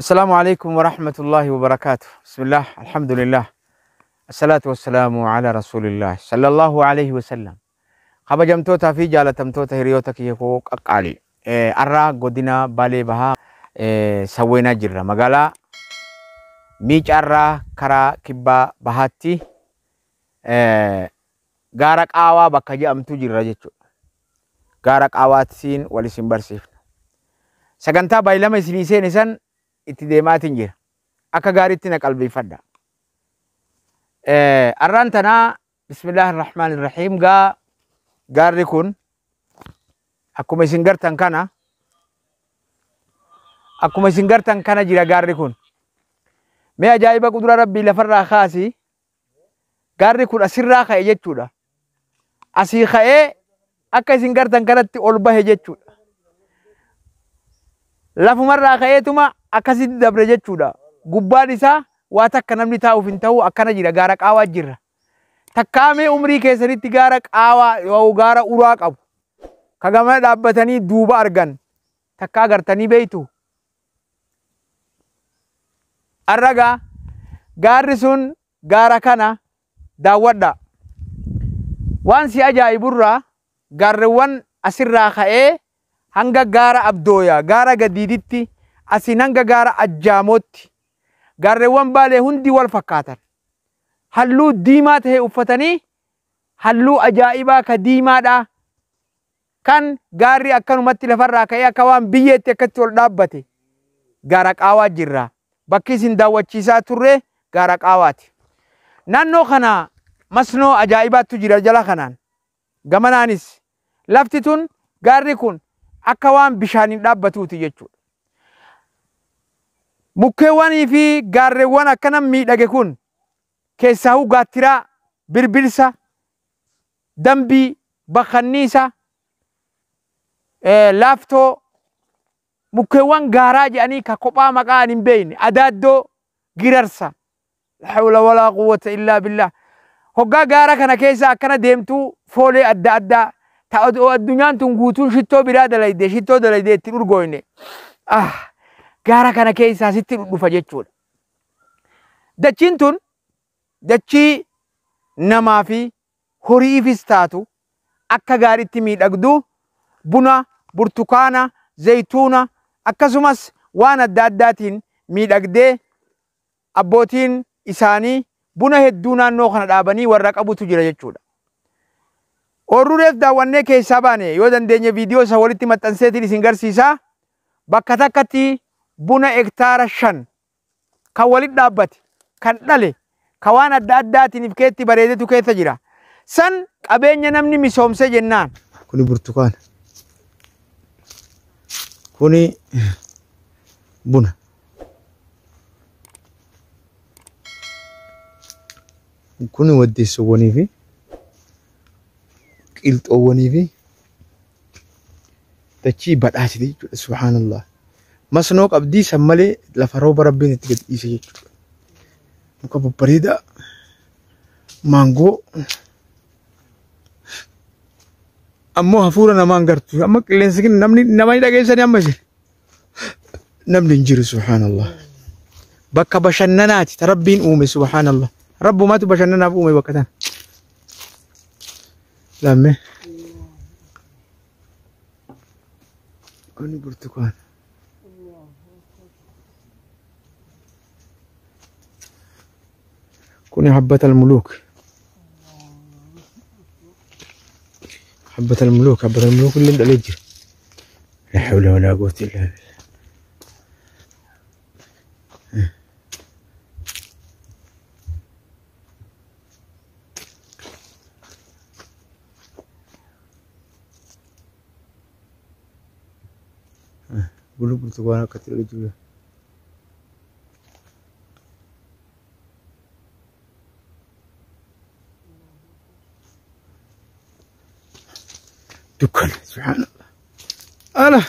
Assalaamu alaikum warahmatullahi wabarakaatuh. Bismillah, alhamdulillah. Assalaatu wassalaamu ala rasuulillah sallallahu alaihi wasallam. Kabajamtootaa fi jaalatamtoota hiriyoota kiyya koo qaqqaali. Arraa godina Baalee Bahaa Sawweenaa jirra. Magaalaa Miicaarraa karaa kibbaa bahaatti gaara qaawaa bakka jedhamtu jirra jechuudha. Gaara qaawaatiin wal isin barsiifna. Sagantaa baay'ilama isinii seene san itti deemaatiin jira. Akka gaariitti na qalbeeffadha. Arraan tanaa bismillaahi rahmaani rahiim gaa gaarri kun akkuma isin gartan kana akkuma isin gartan kana jira gaarri kun. Mee ajaa'iba qudura rabbii lafarraa kaasi gaarri kun asirraa ka'e jechuudha. Asii ka'ee akka isin gartan kanatti ol bahe jechuudha. Lafumarraa ka'eetuma akkasitti dabre jechuudha. Gubbaan isaa waa takka namni taa'uuf hin ta'u akkana jira gaara qaawaa jirra. Takkaamee umrii keessanitti gaara qaawaa yoo gaara uraa qabu. Ka gamana dhaabbatanii duuba argan takka agartanii beeytu. Arragaa gaarri sun gaara kana daawwadha. Waan si ajaa'iburraa gaarreewwan asirraa ka'ee hanga gaara Abdooyaa gaara gadiiditti asiin hanga gaara Ajjaamootti gaarreewwan Baalee hundi wal fakkaatan. Halluu diimaa ta'e uffatanii halluu ajaa'ibaa ka diimaadhaa kan gaarri akkanumatti lafarraa ka'ee akka waan biyyeetti akkatti ol dhaabbate gaara qaawaa jirra. Bakki isin daawwachiisaa turre gaara qaawaati. Naannoo kana masnoo ajaa'ibaatu jira jala kanaan. Gamanaanis lafti tun gaarri kun akka waan bishaaniin dhaabbatuuti jechuudha. Mukkeewwanii fi gaarreewwan akkana miidhage kun keessaahuu gaattiraa, birbirsa, dambii, bakkanniisa, laaftoo, mukkeewwan gaaraa jedhanii ka kophaa maqaa hin beekne adaaddoo girarsa. La hawla walaa quwwata illaa billah. Hoggaa gaara kana keessa akkana deemtuu foolee adda addaa ta addunyaan tun guutuun shittoo biraa dalayde shittoo dalayde ittiin urgooyne. Gaara kana keessaa sitti dhufa jechuudha. Dachiin tun dachii namaa fi horiifis taatu akka gaariitti miidhagdu buna, burtukaana, zayituuna akkasumas waan adda addaatiin miidhagdee abbootiin isaanii buna hedduu naannoo kana dhaabanii warra qabutu jira jechuudha. Oorruu reef daawwannee keessaa baane yoo dandeenye viidiyoo isa walitti maxxanseetiin isin garsiisaa. Bakka takkatti buna hektaara 5 kan walitti dhaabbate kan dhale kan waan adda addaatiin if keetti bareedetu keessa jira. San qabeenya namni misoomse jennaan. Kuni burtukaana. Kuni buna. Kuni waddeessawwanii fi qilxoowwanii fi dachii badhaasite jechuudha. Subhaanallah. Masnoo qabdii san malee lafa rooba rabbiin itti gad dhiise jechuudha. Muka babbareedaa maangoo ammoo hafuura namaan gartu. Amma qilleensi kun namni nama hin dhageessanii amma isin. Namni hin jiru subhaanallah. Bakka bashannanaati ta rabbiin uume subhaanallah. Rabbumaatu bashannanaaf uume bakka tana. Lammee. Kuni burtukaana. Kuni habbatal muluuk. Habbatal muluuk, habbatal muluuk illee dhalee jira. La hawla walaa quwwata illaa billah. Bulu burtukaana akkatti dhalee jiru. Dukkana subhaanallah. Ala.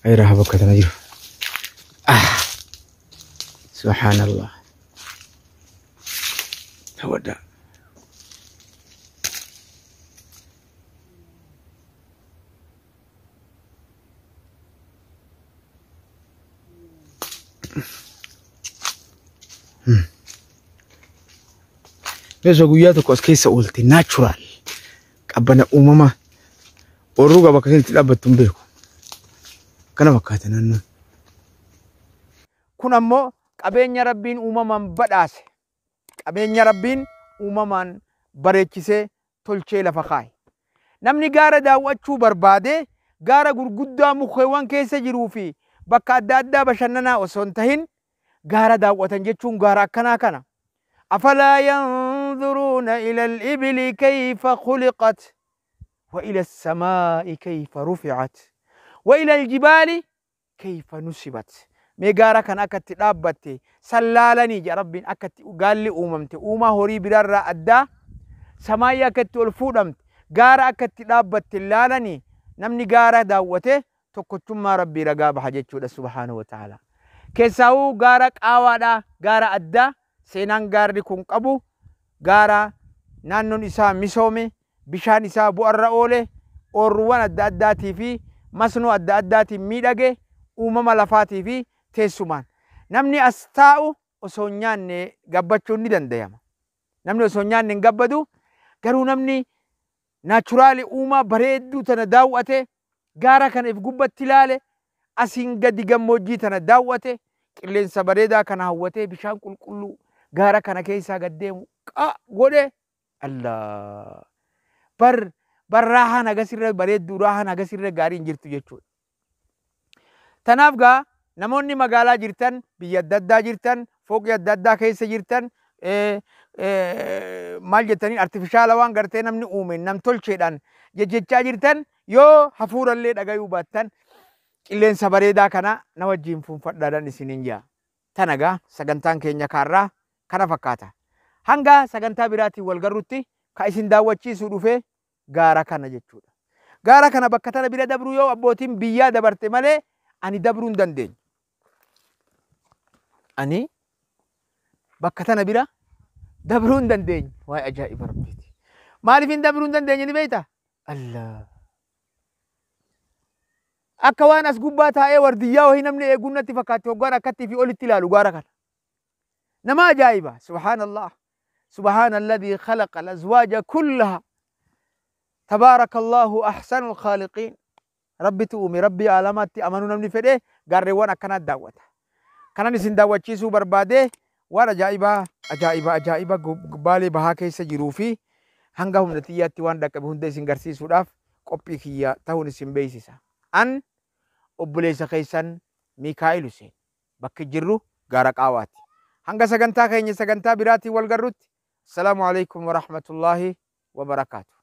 Ayraa bakka tana jiru. Subhaanallah. Tawaddaa. Meeshaa guyyaa tokko as keessa oolte natural qabbana uumamaa oorruu qaba akka itti dhaabbattu hin beeku. Kana fakkaata naannoon. Kun ammoo qabeenya Rabbiin uumamaan badhaase. Qabeenya Rabbiin uumamaan bareechisee tolchee lafa kaa'e. Namni gaara daawwachuu barbaade gaara gurguddaa mukeewwan keessa jiruu fi bakka adda addaa bashannanaa osoo hin tahin gaara daawwatan jechuun gaara akkanaa kana. أفلا ينظرون إلى الإبل كيف خلقت وإلى السماء كيف رفعت وإلى الجبال كيف نصبت. Mee gaara kan akkatti dhaabbatte sallaalanii jedha Rabbiin, akkatti gaalli uumamte uumaa horii biraarraa addaa, samaayii akkatti ol fuudhamte, gaara akkatti dhaabbatte laalanii. Namni gaara daawwate tokkochummaa Rabbii ragaa baha jechuudha subhaanahu wa ta'ala. Keessaawuu gaara qaawaadhaa, gaara addaa seenaan gaarri kun qabu, gaara naannoon isaa misoome, bishaan isaa bu'arra oole, oorruuwwan adda addaatii fi masnoo adda addaatiin miidhage, uumama lafaatii fi teessumaan. Namni as taa'u osoo hin nyaanne gabbachuun ni danda'ama. Namni osoo hin nyaanne hin gabbadu, garuu namni natural uumaa bareedduu tana daawwate, gaara kana if gubbatti ilaale, asiin gadi gammoojjii tana daawwate, qilleensa bareedaa kana hawwatee, bishaan qulqulluu gaara kana keessaa gad deemu qa godhe, Allah, bar bar raahaan agasirra bareedduu, raahaan agasirra gaarii hin jirtu jechuudha. Tanaaf gaa namoonni magaalaa jirtan, biyya adda addaa jirtan, fooqii adda addaa keessa jirtan, maal jettanii artificial waan gartee namni uume namtolcheedhaan jejjechaa jirtan, yoo hafuurallee dhagayuu baattan qilleensa bareedaa kana na wajjin fuunfadhaadhaan isiniin jaa. Tana gaa sagantaan keenya kaarraa kana fakkaata. Hanga sagantaa biraatiin wal garrutti ka isin daawwachiisuu dhufee gaara kana jechuudha. Gaara kana bakka tana bira dabruu yoo abbootiin biyyaa dabarte malee ani dabruu hin dandeenyu. Ani bakka tana bira dabruu hin dandeenyu. Waa'ee ajaa'iba Rabbiiti. Maaliif hin dabruu hin dandeenye ni beektaa? Allah. Akka waan as gubbaa taa'ee wardiyyaa wahii namni eeguun natti fakkaatti hoggaan akkattii fi olitti ilaalu gaara kana. Nama ajaa'iba. Subhaanallah. سبحان الذي خلق الأزواج كلها، تبارك الله أحسن الخالقين. ربي تؤمي ربي علامات أمنوا نمني فده gaarreewwan akkanaa daawwata. Kanan isin daawwachiisuu barbaade waan ajaa'ibaa ajaa'iba ajaa'iba Baalee Bahaa keessa jiruu fi hanga humna xiyyaatti waan dhaqqabe hunda isin garsiisuudhaaf qophii kiyya ta'uun isin beeksisa. An obboleessa keessan Mikaa'il Hussein, bakki jirru gaara Qaawaati. Hanga sagantaa keenya sagantaa biraatiin wal garrutti, Assalaamu alaikum wa rahmatullaahi wa barakaatu.